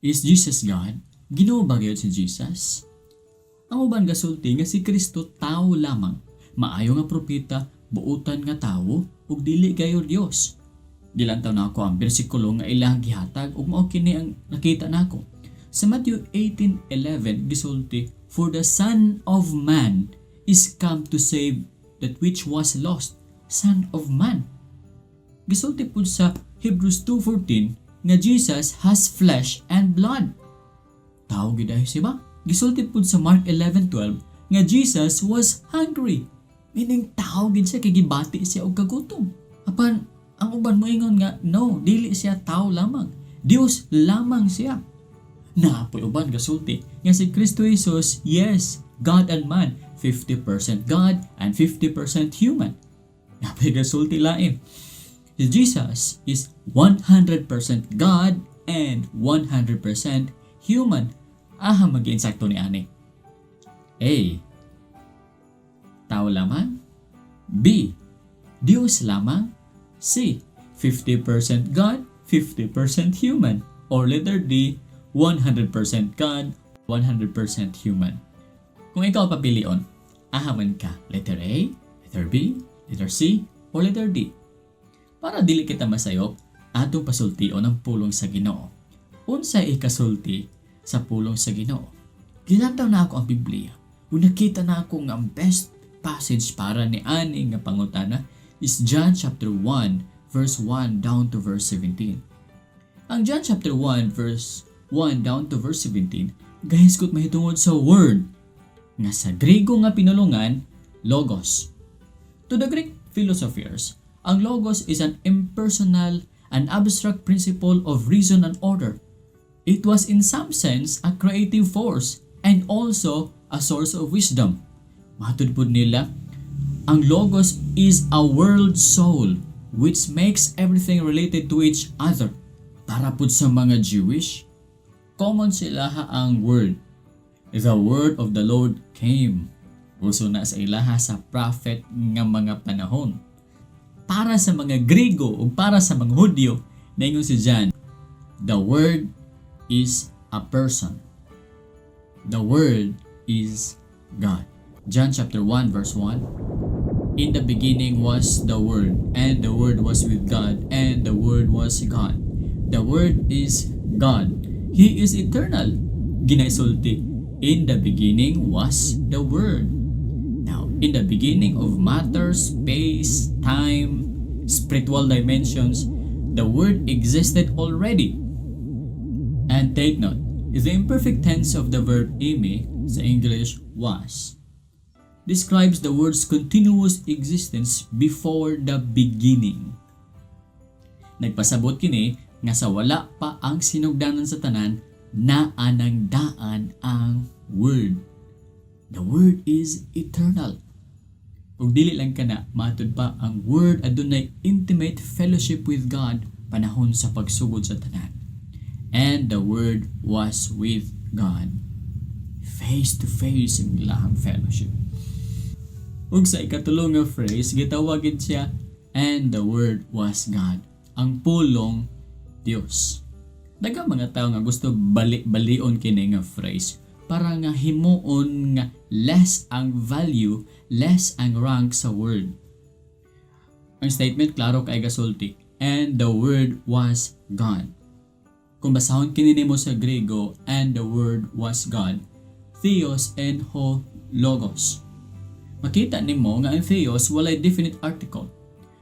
Is Jesus God? Ginoo ba gyud si Jesus? Ang uban gasulti nga si Kristo tao lamang, maayo nga propeta, buutan nga tawo ug dili gayud Dios. Gilantaw nako ang bersikulo nga ilang gihatag ug mao kini ang nakita nako. Sa Matthew 18:11 gisulti, "For the Son of Man is come to save that which was lost." Son of Man. Gisulti pud sa Hebrews 2:14 nga Jesus has flesh and blood. Tao gid ay siya ba? Gisulti pud sa Mark 11:12 nga Jesus was hungry. Meaning tao gid siya kay gibati siya og kagutom. Apan ang uban moingon nga no, dili siya tao lamang. Dios lamang siya. Naa poy uban gasulti nga si Kristo Jesus, yes, God and man, 50% God and 50% human. Naa poy gasulti lain. Si Jesus is 100% God and 100% human. Aha mag-insakto ni ani? A. Tao lamang. B. Diyos lamang. C. 50% God, 50% human. Or letter D, 100% God, 100% human. Kung ikaw papilion, aha man ka, letter A, letter B, letter C, or letter D? Para dili kita masayop, atong pasultion ang pulong sa Ginoo. Unsa ikasulti sa pulong sa Ginoo? Gilantaw nako ang Biblia. Ug nakita nako nga ang best passage para ni ani nga pangutana is John chapter 1 verse 1 down to verse 17. Ang John chapter 1 verse 1 down to verse 17 gahisgot mahitungod sa Word nga sa Grego nga pinulungan, Logos. To the Greek philosophers, ang Logos is an impersonal and abstract principle of reason and order. It was in some sense a creative force and also a source of wisdom. Matud pud nila, ang Logos is a world soul which makes everything related to each other. Para pud sa mga Jewish, common sila ha ang Word. "The word of the Lord came." Uso na sa ilaha sa prophet nga mga panahon. Para sa mga Griego o para sa mga Hudyo, naingon si John, "The Word is a person. The Word is God." John chapter 1 verse 1. "In the beginning was the Word, and the Word was with God, and the Word was God." The Word is God. He is eternal. Ginaisulti, "In the beginning was the Word." Now, in the beginning of matter, space, time, spiritual dimensions, the Word existed already. And take note, the imperfect tense of the verb eimi, sa English "was," describes the Word's continuous existence before the beginning. Nagpasabot kini nga sa wala pa ang sinugdanan sa tanan, naa nang daan ang Word. The Word is eternal. Ug dili lang kana, matud pa ang Word adunay intimate fellowship with God panahon sa pagsugod sa tanan. "And the Word was with God." Face to face ang ilahang fellowship. Ug sa ikatulo nga phrase, gitawagin siya, "And the Word was God." Ang pulong Dios. Daghang mga tao nga gusto bali-balion kini nga phrase para nga himuon nga less ang value, less ang rank sa Word. Ang statement klaro kay gasulti, "And the Word was God." Kung basahon kini nimo sa Grego, "And the Word was God," Theos en ho logos. Makita nimo nga ang Theos walay definite article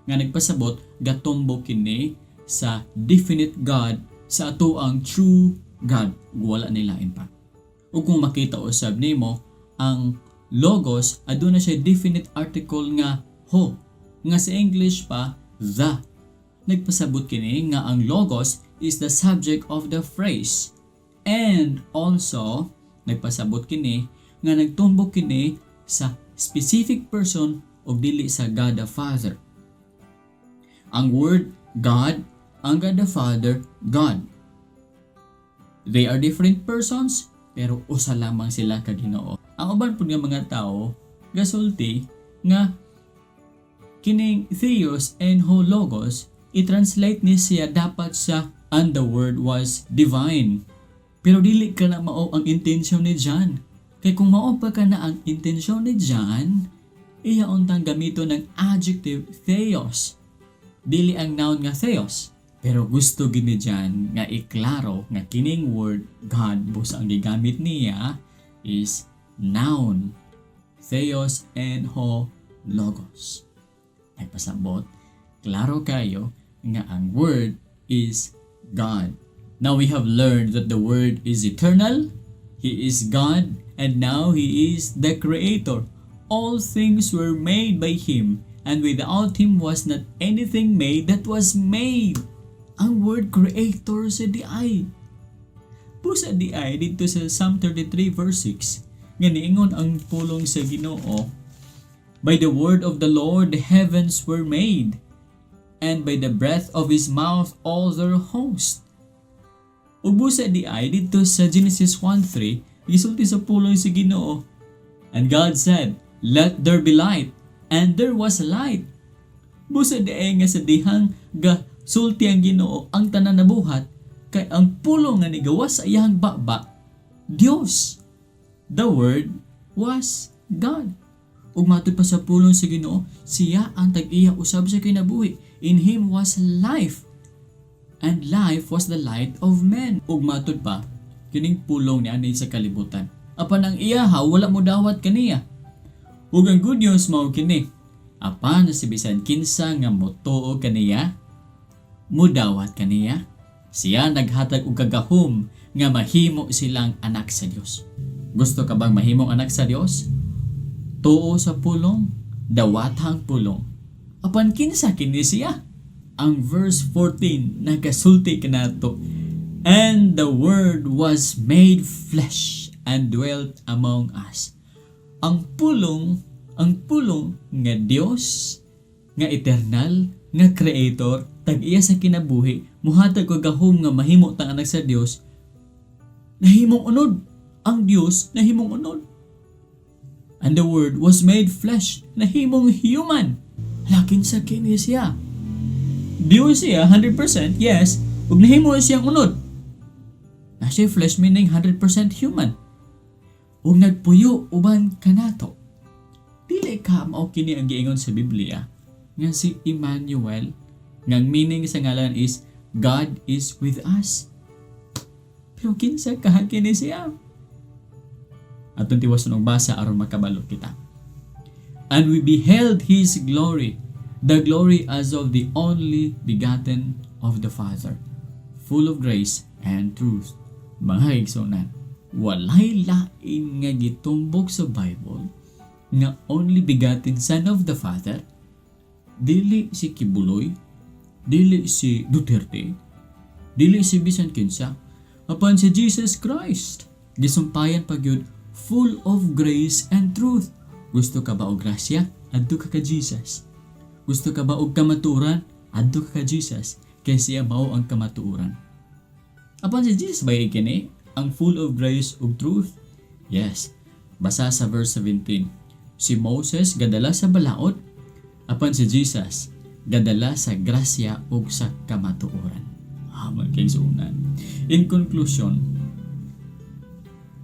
nga nagpasabot gatumbo kini sa definite God, sa atoang true God, wala nila pa. Ug kung makita usab nimo ang Logos, aduna siya definite article nga ho, nga sa English pa "the." Nagpasabot kini nga ang Logos is the subject of the phrase. And also nagpasabot kini nga nagtumbok kini sa specific person ug dili sa God the Father. Ang Word God, ang God the Father God. They are different persons pero usa lamang sila ka Ginoo. Ang uban pud nga mga tao gasulti nga kining Theos en ho logos i-translate ni siya dapat sa "and the Word was divine." Pero dili ka na mao ang intensyon ni John. Kay kung mao pa ka na ang intensyon ni John, iya untang gamiton ang adjective "theos." Dili ang noun nga "theos." Pero gusto gid ni John nga iklaro nga kining word "God" busa ang gigamit niya is noun. Theos en ho logos. Nagpasabot, klaro kayo nga ang Word is God. Now we have learned that the Word is eternal, He is God, and now He is the Creator. All things were made by Him, and without Him was not anything made that was made. Ang word "Creator" sa diay. Busa diay dito sa Psalm 33 verse 6, nga niingon ang pulong sa Ginoo, "By the word of the Lord the heavens were made, and by the breath of His mouth all their host." Ug busa diay dito sa Genesis 1:3, gisulti sa pulong sa Ginoo, "And God said, 'Let there be light,' and there was light." Busa diay nga sa dihang ga sulti ang Ginoo, ang tanan nabuhat kay ang pulong nga nigawas sa iyang baba, Dios. The Word was God. Ug matud pa sa pulong sa Ginoo, siya ang tag-iya usab sa kinabuhi. In Him was life, and life was the light of men. Ug matud pa, kining pulong niani sa kalibutan. Apan ang iyaha wala mo dawat kaniya. Ug ang good news mao kini. Apan si bisan kinsa nga motuo kaniya, mudawat kaniya, siya naghatag og kagahom nga mahimo silang anak sa Dios. Gusto ka bang mahimong anak sa Dios? Tuo sa pulong, dawata ang pulong. Apan kinsa kini siya? Ang verse 14 nagasulti kanato. "And the Word was made flesh and dwelt among us." Ang pulong nga Dios, nga eternal, nga Creator, tag-iya sa kinabuhi, muhatag og gahom nga mahimo tang anak sa Dios, nahimong unod. Ang Dios nahimong unod. "And the Word was made flesh," nahimong human. Lakin sa kini siya. Dios siya, 100%, yes, ug nahimo siyang unod. Na siya flesh, meaning 100% human. Ug nagpuyo uban kanato. Dili ka mao kini ang giingon sa Biblia nga si Emmanuel, nga ang meaning sa ngalan is "God is with us"? Pero kinsa ka kini siya? Atong tiwason og basa aron makabalo kita. "And we beheld His glory, the glory as of the only begotten of the Father, full of grace and truth." Mga igsuonan, walay lain nga gitumbok sa Bible nga only begotten Son of the Father. Dili si Quiboloy, dili si Duterte, dili si bisan kinsa, apan si Jesus Christ. Gisumpayan pa gyud, "full of grace and truth." Gusto ka ba og grasya? Adto ka ka Jesus. Gusto ka ba og kamatuoran? Adto ka ka Jesus. Kay siya mao ang kamatuoran. Apan si Jesus ba kini ang full of grace ug truth? Yes. Basa sa verse 17. Si Moses gadala sa balaod, apan si Jesus gadala sa grasya ug sa kamatuoran. Ah, mga kaigsuonan. In conclusion,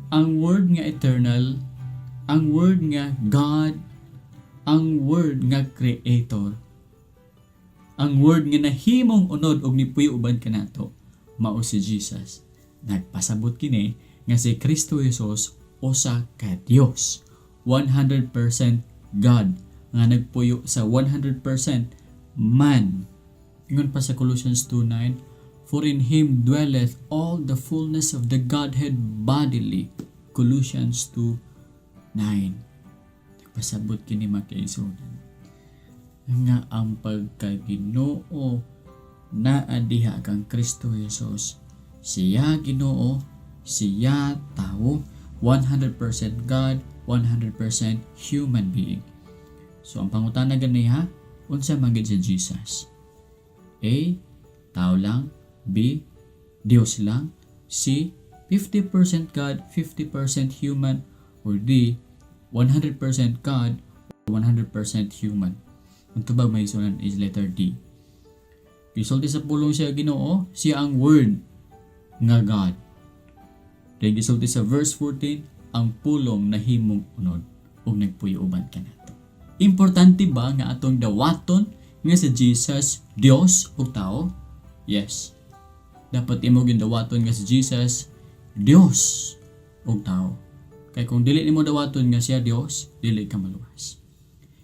ang word nga "eternal", ang word nga "God", ang word nga "Creator", ang word nga nahimong unod og nipuyo uban kanato, mao si Jesus. Nagpasabot kini nga si Kristo Jesus usa ka Dios. 100% God nga nagpuyo sa 100% man. Ingon pa sa Colossians 2:9, "For in Him dwelleth all the fullness of the Godhead bodily." Colossians 2:9. Nagpasabot kini, mga kaigsuonan, nga ang pagkaginoo naa diha kang Kristo Jesus. Siya Ginoo, siya tao, 100% God, 100% human being. So ang pangutana gani ha, unsa man gid si Jesus? A. Tao lang. B. Dios lang. C. 50% God, 50% human. Or D. 100% God, 100% human. Ang tubag, mga igsuonan, is letter D. Gisulti sa pulong sa Ginoo, siya ang Word nga God. Dahil gisulti sa verse 14, ang Pulong nahimong unod ug nagpuyo uban kanato. Importante ba nga atong dawaton nga si Jesus Dios ug tao? Yes. Dapat imo dawaton nga si Jesus Dios ug tao. Kay kung dili nimo dawaton nga siya Dios, dili ka maluwas.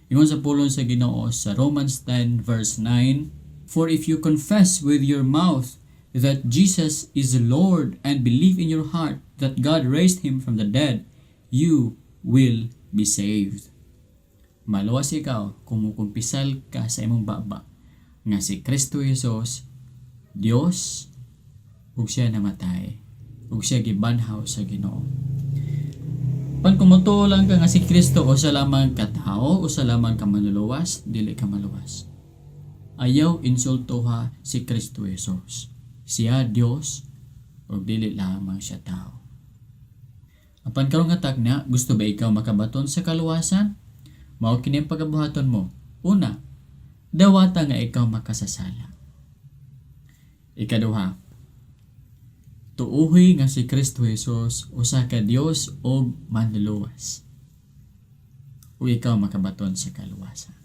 Ingon sa pulong sa Ginoo sa Romans 10 verse 9, "For if you confess with your mouth that Jesus is Lord and believe in your heart that God raised him from the dead, you will be saved." Maluwas ikaw kung mukumpisal ka sa imong baba nga si Kristo Jesus Dios ug siya namatay ug siya gibanhaw sa Ginoo. Pan kung motuo lang ka nga si Kristo usa lamang ka tao, usa lamang ka manluluwas, dili ka maluwas. Ayaw insultuha si Kristo Jesus. Siya Dios ug dili lamang siya tao. Apan karon nga tagna, gusto ba ikaw makabaton sa kaluwasan? Mao kini ang pagabuhaton mo. Una, dawata nga ikaw makasasala. Ikaduha, tuuhi nga si Kristo Jesus usa ka Dios ug manluluwas. Ug ikaw makabaton sa kaluwasan.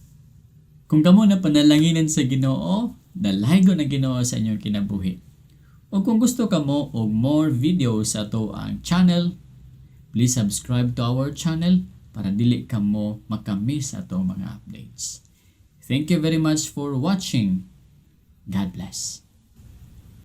Kung kamo na panalanginan sa Ginoo, dalaygon ang Ginoo sa inyong kinabuhi. O kung gusto kamo og more videos sa atoang channel, please subscribe to our channel para dili kamo makamiss sa atong mga updates. Thank you very much for watching. God bless.